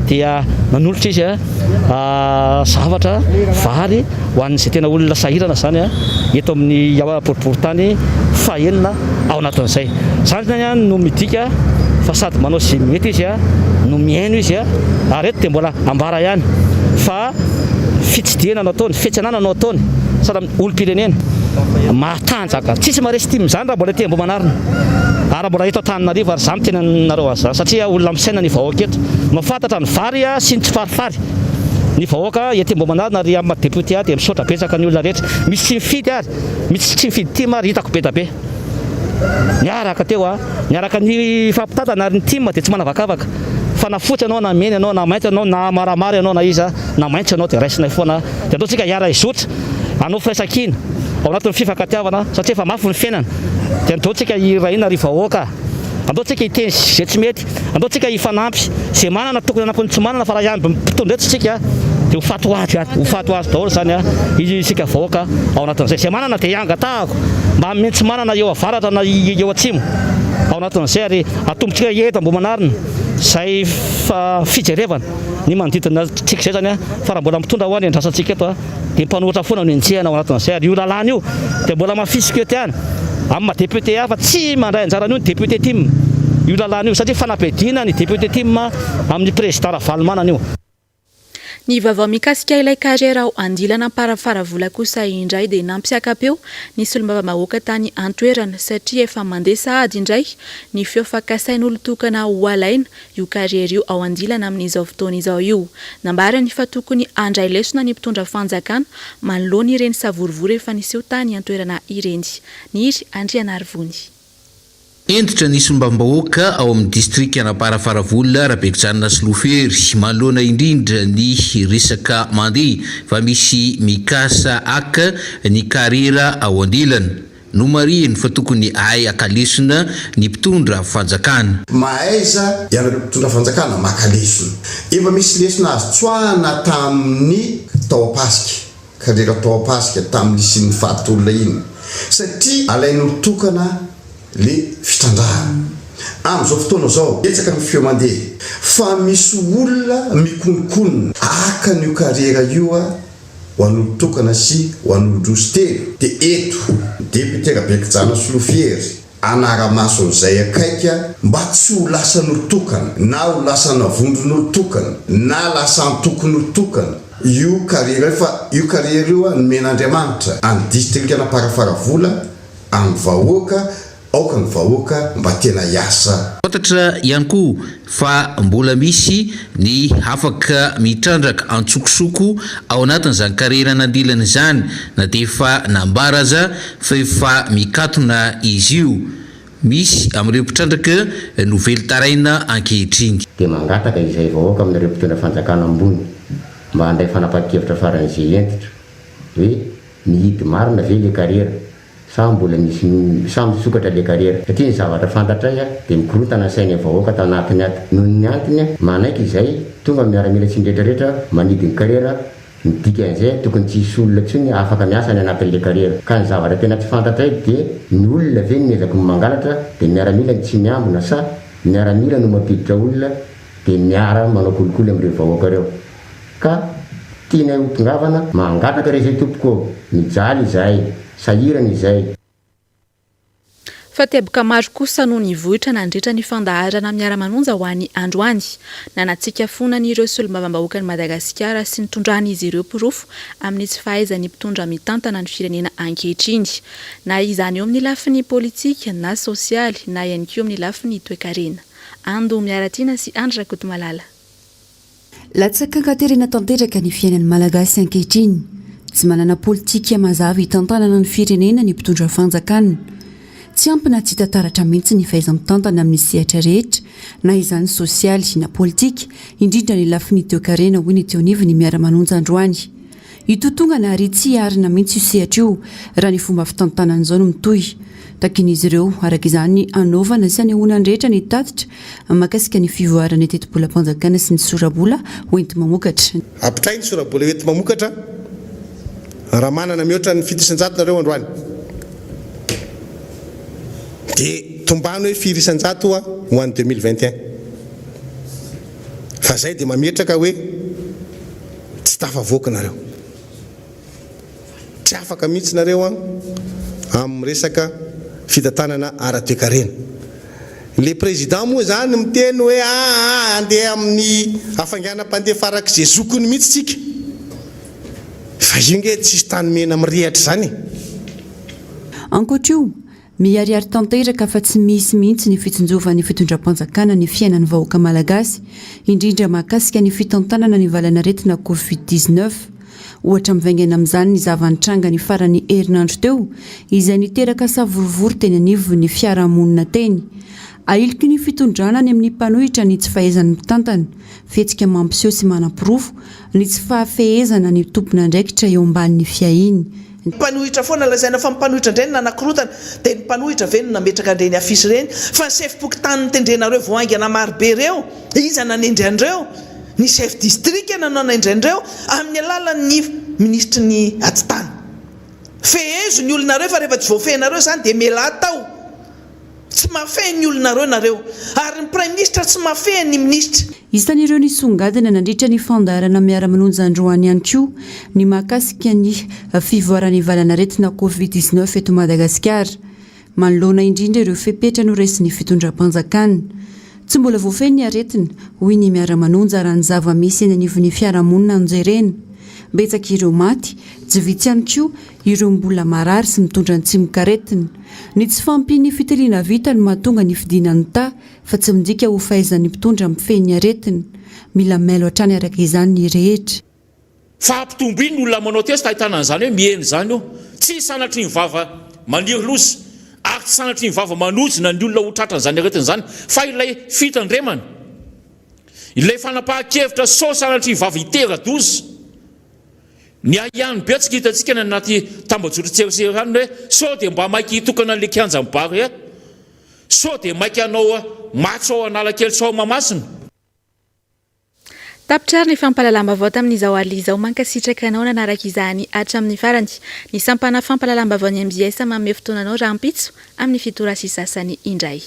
dia nanolotra izy zavatra vary ho an'izay tena olona sahirana izany eto amin'ny boriborintany fahenina ao anatin'izay. Izany zany no midika fa sady manao izay mety izy no mihaino izy ary eto dia mbola ambara ihany fa fitsidihana no ataony, fiantsenana no ataony sady amin'ny olom-pirenena matanjaka. Tsisy maharesy tim izany raha mbola ety Ambohimanarina ary raha mbola eto Antananarivo ary izaho miteny aminareo an'izany satria olona misaina ny vahoaka eto, mahafantatra ny vary sy ny tsifarifary ny vahoaka ety Ambohimanarina ary amin'ny maha député ahy dia misaotra betsaka ny olona rehetra. Misy tsy mifidy ary, misy tsy mifidy tim ary hitako be da be. Niaraka teo a, niaraka nifampitantana ary ny tim dia tsy manavakavaka fa na fotsy ianao na mena ianao na mainty ianao na maramara ianao na iza na maitso ianao dia raisinay foana dia andao tsika hiara hizotra hanao firaisankina ao anatin'ny fifankatiavana satria efa mafy ny fiainana dia andao tsika hirahina ry vahoaka andao tsika hiteny izay tsy mety Andao tsika hifanampy, ze manana tokony hanampy ny tsy manana fa raha hiandry mpitondra eto tsika dia ho faty ho azy ho faty ho azy daholo zany isika vahoaka ao anatin'izay. Ze manana dia angatahako mba hanome ny tsy manana eo avaratra na eo atsimo ao anatin'izay ary atombotsika eto Ambohimanarina zay fijerevana ny manodidina antsika izay zany fa raha mbola mitondra hoa ny andrasantsika eto dia mpanohitra foana no enjehina ao anatin'izay ary io lalàna io dia mbola hamafisiko eto ihany amin'ny maha député ahy fa tsy mandray anjara an'io ny député tim io lalàna io satria fanabediana ny député tim amin'ny président Ravalomanana io. Ny vaovao mikasika ilay carrière ao Andilana Amparafaravola kosa indray dia nampiaka-peo ny solombavambahoaka tany an-toerana satria efa mandeha sahady indray ny feo fa kasain'olon-tokana ho alaina io carrière io ao andilana amin'izao fotoana izao io. Nambarany fa tokony handray lesona ny mpitondra fanjakana manoloana ireny savorovoro efa niseho tany an-toerana ireny. Niry Andrianarivony. Hentitra ny solombavambahoaka ao amin'ny distrikan'Amparafaravola, Rabekojanona Solofery, manoloana indrindra ny resaka mandeha fa misy mikasa haka ny kariera ao andilana. Nomarihiny fa tokony hahay haka lesona ny mpitondra fanjakana. Mahaiza ianareo mpitondra fanjakana maka lesona. Efa misy lesona azo tsoahana tamin'ny tao Ampasika, kariera tao Ampasika tamin'ny nisian'ny faty olona iny. Satria alain'olon-tokana le fitrandrahana. Amin'izao fotoana izao, betsaka ny feo mandeha fa misy olona mikononkonona haka an'io kariera io ho an'olon-tokana sy ho an'olon-droa sy telo dia eto Député Raberijana Solofiery hanara-maso an'izay akaika mba tsy ho lasan'olon-tokana na ho lasana vondron'olon-tokana na lasa antokon'olon-tokana io carrière io fa io carrière io nomen'Andriamanitra an'ny distrikan'Amparafaravola amin'ny vahoaka Aoka ny vahoaka mba tena hiasa. Fantatra ihany koa fa mbola misy ny afaka mitrandraka antsokosoko ao anatin'izany karerana andilana izany na dia efa nambara aza fa efa mikatona izy io. Misy amin'ireo mpitrandraka no velon-taraina ankehitriny. Dia mangataka izay vahoaka amin'ireo mpitondra fanjakana ambony mba handray fanapahan-kevitra faran'izay hentitra hoe mihidy marina ve le kariera Sa mbola misy sa misokatra le kariera? Satria ny zavatra fantatray dia mikorontana ny sainay vahoaka ato anatiny ato. Noho ny antony manaiky izay tonga ny miaramila sy ny retraretra manidy ny kariera, ny dikan'izay tokony tsy hisy olona intsony afaka miasa any anatin'le kariera. Ka ny zavatra tena tsy fantatray dia ny olona ve no miezaka mangalatra dia ny miaramila no tsy miambina sa ny miaramila no mampiditra olona dia miara manao kolikoly amin'ireo vahoaka ireo. Ka tianay ho tongavana, mangataka re izay tompoko ô, mijaly izahay, sahirana izay. Fa teboka maro kosa no nivoitra nandritra ny fandaharana Miara-manonja ho an'ny androany. Nanatsikafona an'ireo solombavambahoakan'i Madagasikara sy nitondran'izy ireo porofo amin'ny tsy fahaizan'ny mpitondra mitantana ny firenena ankehitriny. Na izany eo amin'ny lafiny politika na sosialy na ihany koa amin'ny lafiny toekarena. Ando Miaratiana sy Andry Rakotomalala. Latsaka an-katerena tanteraka ny fiainan'ny Malagasy ankehitriny. Tsy manana politika mazava hitantanana ny firenena ny mpitondra fanjakana. Tsy ampy na tsy hita taratra mihitsy ny fahaiza-mitantana amin'ny sehatra rehetra, na izany sosialy na politika, indrindra ny lafiny toekarena, hoy ny teo anivon'ny Miara-manonja androany. Hitotongana ary tsy hiarina mihitsy io sehatra io raha ny fomba fitantanana izao no mitohy. Takian'izy ireo, araka izany, ny hanaovana sy hanehoana ny rehetra ny tatitra mahakasika ny fivoaran'ny tetibolam-panjakana sy ny sora-bola hoenti-mamokatra. Ampitay ny sora-bola hoenti-mamokatra raha manana mihoatra ny 7% nareo androany. Dia tombano hoe firy isan-jato ho an'ny 2021. Fa zay dia mametraka hoe. Tsy tafavoaka nareo. Tsy afaka mihitsy nareo an amin'ny resaka fitantanana ara-toekarena. Le président moa zany miteny hoe aa andeha amin'ny hafainganam-pandeha farak'izay zokiny mihitsy tsika. Fa io nge tsisy tany mena mirehatra zany e. Ankoatra io, Miharihary tanteraka fa tsy misy mihitsy ny fitsinjovan'ny fitondram-panjakana ny fiainan'ny vahoaka malagasy, indrindra mahakasika ny fitantanana ny valanaretina Covid 19. Ohatra mivaingana amin'izany ny zava-nitranga ny faran'ny herinandro teo, izay niteraka savorovoro teny anivon'ny fiarahamonina teny. Ahiliky ny fitondrana any amin'ny mpanohitra ny tsy fahaizany mitantana, fihetsika mampiseho sy manaporofo ny tsy fahafehezana ny tompon'andraikitra eo ambanin'ny fiahiany. Mpanohitra foana lazaina fa mpanohitra indray no nanakorontana dia ny mpanohitra ve no nametraka an'ireny affiche ireny fa ny sefom-pokontany notendrenareo vao haingana marobe ireo iza nanendry an'ireo? Ny chef district no nanendry an'ireo amin'ny alalan'ny minisitry ny atitany. Fehezo ny olonareo fa rehefa tsy voafehinareo izany dia mialà tao. Tsy mahafehy ny olonareo nareo. Ary ny praiminisitra tsy mahafehy ny minisitra. Isan'ireo nisongadina nandritra ny fandaharana Miara-manonja androany ihany koa ny mahakasika ny fivoaran'ny valanaretina Covid 19 eto Madagasikara. Manoloana indrindra ireo fepetra noraisin'ny fitondram-panjakana. Tsy mbola voafehy ny aretina, hoy ny Miara-manonja raha ny zava-misy eny anivon'ny fiarahamonina no jerena. Betsaka ireo maty, tsy vitsy ihany koa ireo mbola marary sy mitondra ny tsimokaretina. Ny tsy fahampian'ny fitiliana vita no mahatonga ny fidinan'ny taha fa tsy midika ho fahaizan'ny mpitondra mifehy ny aretina. Mila mailo hatrany araka izany ny rehetra. Fa ampitomboy ny olona manao test ahitana an'izany hoe mihena izany io. Tsy sanatria ny vava maniry loza ary tsy sanatria ny vava manozona ny olona ho tratran'izany aretina izany fa ilay fitandremana, ilay fanapahan-kevitra sao sanatria vava hitera-doza. Ny ahiahy betsaka hitantsika any anaty tambajotran-tserasera any hoe sao dia mba maika hitokana an'ilay kianjan'i Barea, sao dia maika hanao matso ao Analakely sy ao Mahamasina. Tapitra ary ny fampahalalam-baovao tamin'izao alina izao. Mankasitraka anao nanaraka izany hatramin'ny farany. Ny sampana fampahalalam-baovaon'ny mbs manome fotoana anao rahampitso amin'ny fito ora sy sasany indray.